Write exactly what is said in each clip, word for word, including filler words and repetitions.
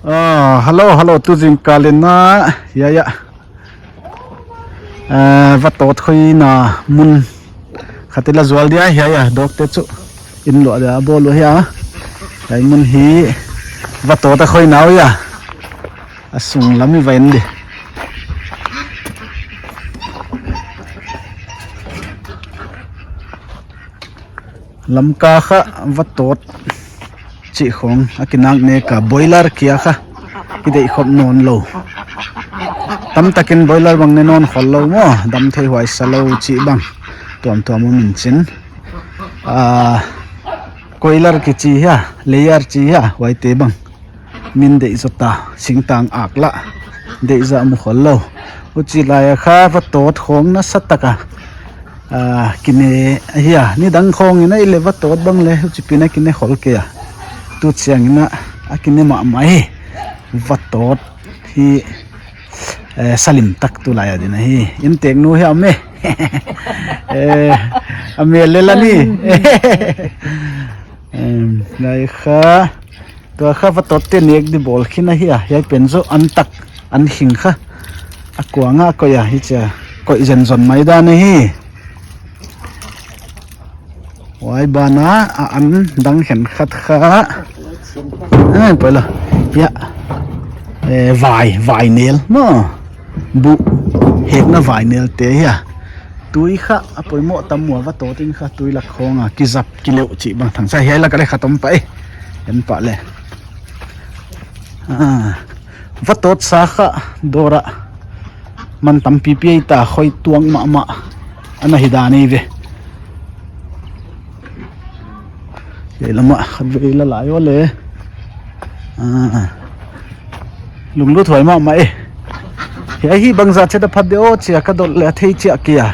Ah, hello, hello, tu zingkal in na, ya, ya. Eh, vatot khoina mun khat i la zual dia, ya, ya, dawkte chu inn luah dia bawl uh hia. Hiai mun hi vatot a khoina uh hia. A sung lam i va en di. Lamka kha vatot chih khong a kinak nek a, boiler kia kha kideih khop nawn lou. Tamtakin boiler bang ne nawn khol lou maw, dam thei huai sa lou chih bang tuamtuam om in chin. Ah, koilar kichi hia, layer chi hia, huaite bang min deih zaw ta, singtang ak lah deih zah mu khol lou. Huchi lai a kha vatot khong nasa tak a, ah, kine ahi a. Nidang khong in a i le vatot bang le huchi pi in a kine khol kei a. Tu chiang in a, a kine mahmah hi. Vatot hi, eh, sa lim tak tu lai a din ahi. Innteknu hi a om e. Eh, a mel le la ni. Em, lai kha. Tua kha vatotte nek di bawl khin ahi a, hiai pen zaw an tak, an hing kha. A kuang a koih a, hichia koih zenzen mai dan ahi. Huai ban a, a an dang khenkhat kha. Eh, poi la. Ya. Eh, vai, vai nel maw. Buh hekna vai nel te hia. Tui kha a poimoh tam ua, vatot in kha tui lak khong a kizap kileuh chih bang thangsa hiai lak a le khat om pah e. En pah le. Ah, vatot sa kha dawr a man tampipi ei ta, khoi tuang mahmah ana hi dan ei ve. Hiai lam a khatvei la lai ua le. Ah. Lunglut huai mahmah e. Hiai hi bangzah chet a phat de aw chia ka dot le a thei chiah kei a.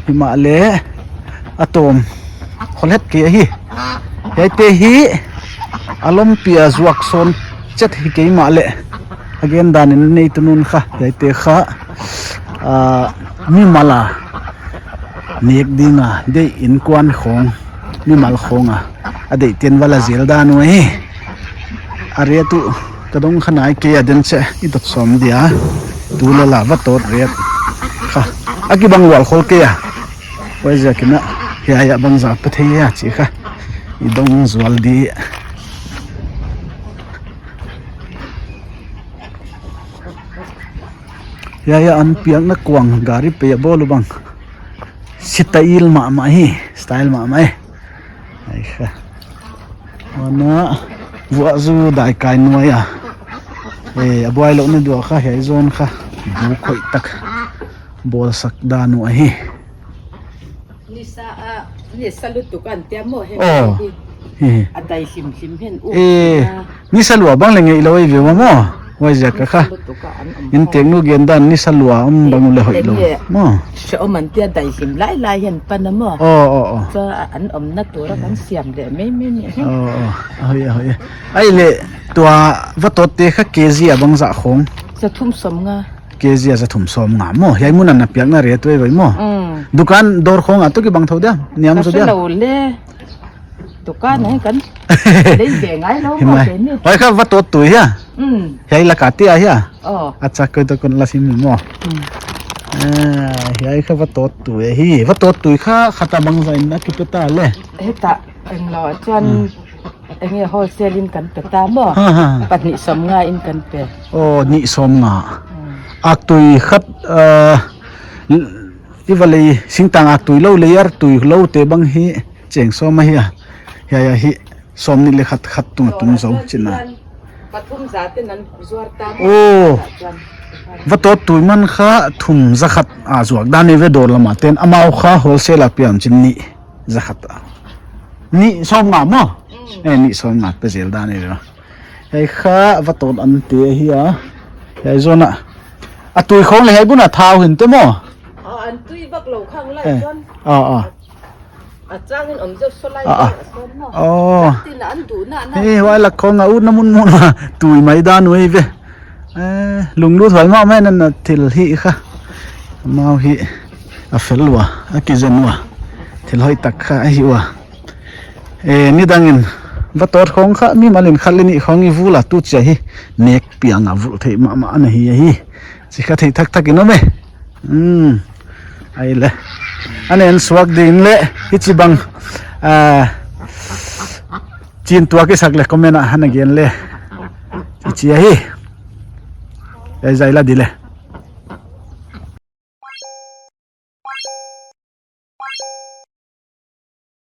Himahleh a tawm khol het kei ahi. Hiaite hi a lompi a zuak sawn chet hi kei mahleh, a gen dan in neitu nun kha, hiaite kha, ah, mimal a nek ding a deih, innkuan khong, mimal khong a a deih ten va la zel dan uh ahi. A riat uh ka dong kha nai kei a, den cheh i dot sawm dia. Tu le la vatot riat kha a kibang lual khol kei a. Huaiziak in a, hiai a bangzah pe thei a chih kha i dong zual di. Hiai a an piakna kuang gari pei a bawl uh bang. Style mahmah hi, style mahmah e. Ai kha. Huan a, vuah zu dai kai nuai a. Eh, a buai louhna dua kha, hiai zawn kha bu khoih tak bawlsak dan uh ahi. Nisa a, nisa lutuk an tia maw heng. Oh. Hi. Hi. A dai hlimhlim hen u. Eh. Nisa lua bang le ngei lou ei ve ua maw. Huaiziak a kha. Nisa lutuk a an om. Innteknu gen dan nisa lua om bang uh le hoih lou. Eng e. Maw. Se om an tia dai hlim lailai hen pan a maw. Oh, oh, oh. Sa an omna tur a kan siam leh meimei ni. Oh, oh. Ahoih, ahoih. Ahihleh tua vatotte kha K G a bangzah khong. Sa thum sawmnga. K G a za thum sawmnga maw. Hiai mun a na piakna riat uh ei ve maw. Mm. Dukan dawr khong a toh kibang thou dia. Niam zaw dia. Ka sa lou le. Dukan a kan lei ve ngai lou maw. Hiai kha vatot tui hia. Mm. Hiai lak a tia hia. Oh. Acha, koi toh kon la sim maw. Mm. Eh, hiai kha vatot tui hi. Vatot tui kha khat a bangzah in a kipe ta le. Heta, eng lou chuan. Mm. Eng e, wholesale in kan pe ta maw. Ha, ha. Pahnih sawmnga in kan pe. Oh, nih sawmnga. Hmm. Aktui khat, ah, i va lei singtang aktui lou, layer tui lou te bang hi cheng sawm ahi a. Hiai a hi sawmnih le khat, khat tung a tung zo chihna. Pathum za te nan zuar ta maw. Oh. Vatot tui man kha thum za khat a zuak dan ei ve dawr lam a ten. Amau kha wholesale a piang chin nih za khat a. Nih sawmnga maw? Mm. Eh, nih sawmnga pe zel dan ei ve. Hiai kha vatot an te ahi a. Hiai zawn a. A tui khong le hiai bun a thau hin te maw? Ah, an tui vak lou khang lai chuan. Ah, ah. A chang in om zeuh saw lai a sawn maw. Oh. Tin an duhna na. Eh, huai lak khong a utna mun mun a tui mai dan uh ei ve. Eh, lunglut huai mahmah in a thil hih kha. Amau hi a fel ua, a kizen ua. Thil hoih tak kha ahi ua. Eh, nidang in Vatot khong kha mimal in khat leh nih khong i vul a, tu chia hi nek piang a vul theih mahmah ana hi ahi. Chi kha theih thakthak in om e. Hmm. Ai le. Ana en suak ding leh, hichibang, ah, chin tuak i sak leh comment ah hon gen le. Chi chia hi. Ai zai la di le.